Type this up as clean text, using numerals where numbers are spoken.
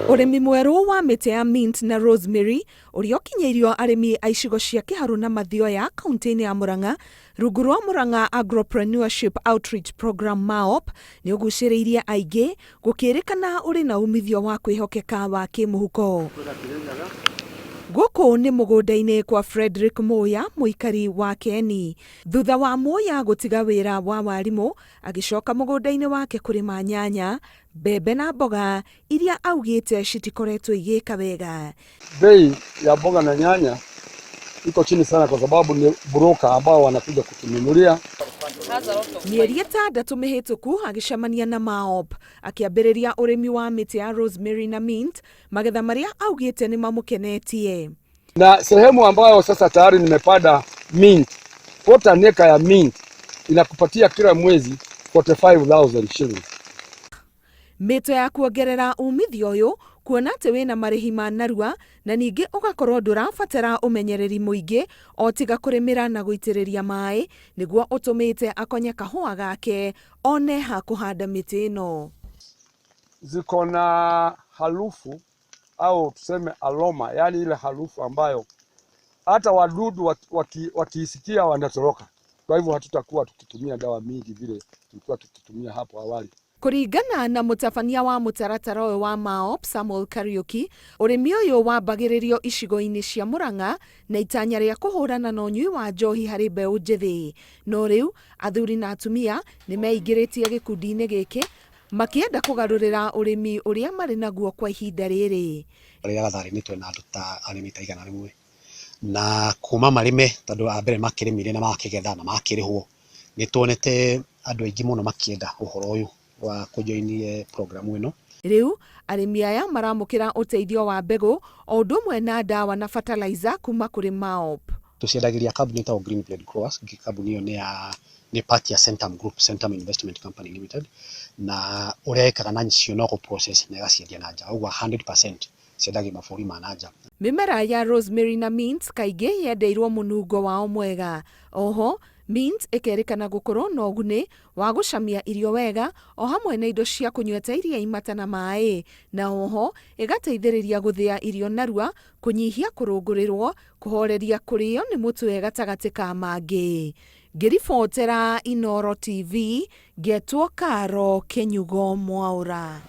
Ũrĩmi mwerũ wa mĩtĩ ya mint na rosemary ũrĩa ũkinyĩirio arĩmi a icigo cia Kĩharũ na Mathioya kaunti-inĩ ya Murang'a rungu rwa Murang'a Agropreneurship Outreach Program MAOP nĩ ũgucĩrĩirie aingĩ gũkĩrĩkana ũrĩ na umithio wa kwĩhokeka wa kĩmũhuko. Gũkũ nĩ mũgũnda-inĩ kwa Fredrick Muya mũikari wa Keni. Thutha wa Muya gũtiga wĩra wa warimũ agĩcoka mũgũnda-inĩ wake kũrĩma nyanya, mbembe na mboga iria augĩte citikoretwo igĩka wega. Bei ya mboga na nyanya iko chini sana kwa sababu ni broker ambao wanakuja kutununulia. Mĩeri 6 mĩhĩtũku agĩcemania na MAOP akĩambĩrĩria ũrĩmi wa mĩtĩ ya rosemary na mint, magetha marĩa augĩte nĩ mamũkenetie. Na sehemu ambayo sasa tayari nimepanda mint, quarter acre ya mint inakupatia kila mwezi 45,000 shillings. Mĩto ya kuongerera umithio ũyũ kuona atĩ wĩna marĩhi ma narua na ningĩ ũgakorwo ndũrabatara ũmenyereri mũingĩ o tiga kũrĩmĩra na gũitĩrĩria maĩ nĩguo ũtũmĩte akonye kahũa gake one ha kũhanda mĩtĩ ĩno. Ziko na harufu au tuseme aroma, yani ile harufu ambayo hata wadudu wakiisikia wanatoroka. Kwa hivyo hatutakuwa tukitumia dawa mingi vile tulikuwa tukitumia hapo awali. Kũringana na mũtabania wa mũtaratara ũyũ wa MAOP Samuel Kariuki, ũrĩmi ũyũ wambagĩrĩrio icigo-inĩ cia Murang'a na itanya rĩa kũhũrana na ũnyui wa njohi harĩ mbeũ njĩthĩ. No rĩu athuri na atumia nĩ meingĩrĩtie gĩkundi-inĩ gĩkĩ makĩenda kũgarũrĩra ũrĩmi ũrĩa marĩ naguo kwa ihinda rĩrĩ. Rĩrĩa gatharĩmĩtwo na andũ ta arĩmi ta 100 na kuma marĩme tondũ a mbere makĩrĩmire na makĩgetha na makĩrĩhwo nĩ tuonete andũ aingĩ mũno makĩenda ũhoro ũyũ wa kũjoini programu ĩno. Rĩu arĩmi aya maramũkĩra ũteithio wa mbegũ o ũndũ ũmwe na ndawa na fertilizer kuma kũrĩ MAOP. Tũciendagĩria kambuni ĩtagwo Green Blade Growers. Kambuni ĩyo nĩ ya nĩ part ya Centum Group, Centum Investment Company Limited, na ũrĩa ĩkaga nacio no gũ process na ĩgaciendia na nja, ũguo 100% ciendagio mabũrũri ma na nja. Mĩmera ya rosemary na mint kaingĩ yendeirwo mũnungo wao mwega. Oho mint ĩkerĩkana gũkorwo na ũguni wa gũcamia irio wega o hamwe na indo cia kũnyua ta iria imata na maĩ, na oho ĩgateithĩrĩria gũthĩa irio narua, kũnyihia kũrũngũrĩrwo, kũhoreria kũrĩo nĩ mũtwe gatagatĩ ka mangĩ. Ngĩribotera Inooro TV, ngetwo Karo Kĩnyugo Mwaũra.